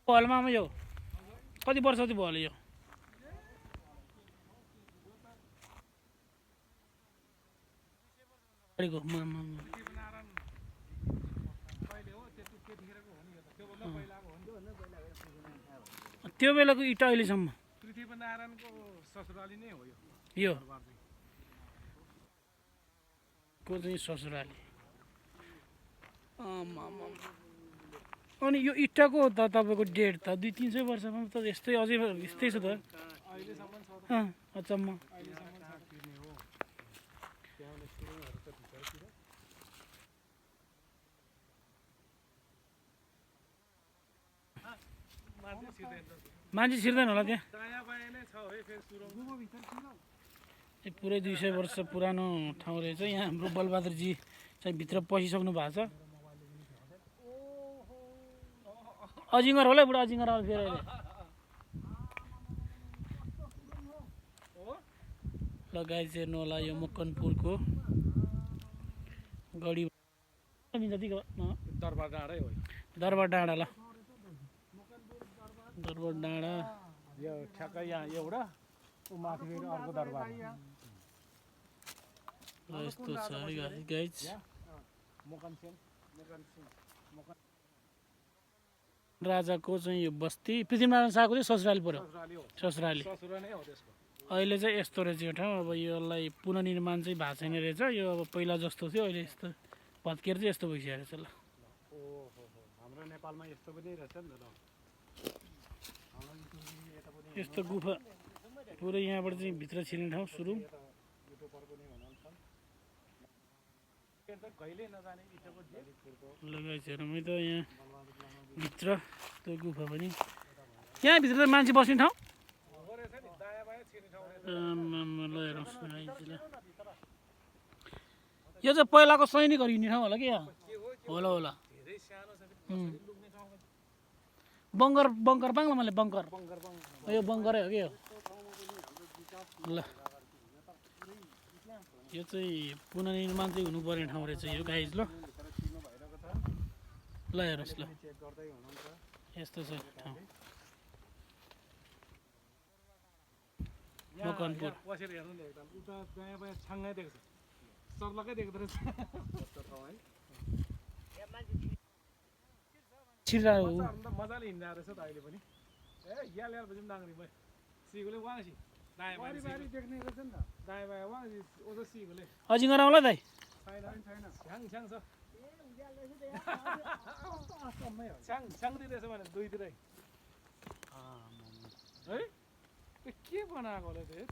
हलमा यो कति वर्ष जति भयो होला यो गाडीको त्यो बेलाको इँटा अहिलेसम्म पृथ्वीनारायणको ससुराली नै हो यो को चाहिँ ससुराली अनि यो इँटाको त तपाईँको डेट त 200-300 वर्षमा त यस्तै अझै यस्तै छ त अचम्म मान्छे छिर्दैन होला त्यहाँ पुरै 200 वर्ष पुरानो ठाउँ रहेछ यहाँ हाम्रो बलबहादुरजी चाहिँ भित्र पसिसक्नु भएको छ अजिङ्गर होला बुढा अजिङ्गर आउँछ फेरि अहिले लगाइ हेर्नु होला यो मकनपुरको गढी दरबार डाँडै हो दरबार डाँडा ल दरबार डाँडा यो ठ्याक्कै यहाँ एउटा ऊ माथि फेरि अर्को दरबार यस्तो छ है गाइज राजाको चाहिँ यो बस्ती पृथ्वीनारायण शाहको चाहिँ ससुराली पऱ्यो ससुराली अहिले चाहिँ यस्तो रहेछ यो ठाउँ अब यसलाई पुनर्निर्माण चाहिँ भएको छैन रहेछ यो अब पहिला जस्तो थियो अहिले यस्तो भत्किएर चाहिँ यस्तो भइसकेको रहेछ ल हाम्रो नेपालमा यस्तो पनि रहेछ नि त यस्तो गुफा पुरै यहाँबाट चाहिँ भित्र छिर्ने ठाउँ सुरु लगाइसकेर त यहाँ भित्र त्यो गुफा पनि यहाँभित्र त मान्छे बस्ने ठाउँ यो चाहिँ पहिलाको सैनिकहरू हिँड्ने ठाउँ होला कि यहाँ होला होला बङ्कर बङ्कर बाङ्ला मैले बङ्कर यो बङ्करै हो कि यो ल यो चाहिँ पुनर्निर्माण चाहिँ हुनुपर्ने ठाउँ रहेछ यो गाइज ल ल हेर्नुहोस् ल यस्तो छ ठाउँ मकनपुर बसेर हेर्नु नि एकदम उता दायाँ बायाँ छाङ्गै देख्छ सर्लकै देख्दो रहेछ छिर्राउ मजाले हिँड्दा रहेछ त अहिले पनि ए यहाँ ल्याएर बजी डाङ्री भयो सिगोले वासी दायाँ बायाँ देख्ने रहेछ नि त दायाँ बायाँ वासी ओजो सिगोले अजिङ्गर आउला दाइ छैन छ्याङ छ्याङ छ छ्याङ छ्याङ दिँदैछ भने दुईतिरै है त्यो के बनाएको होला त्यो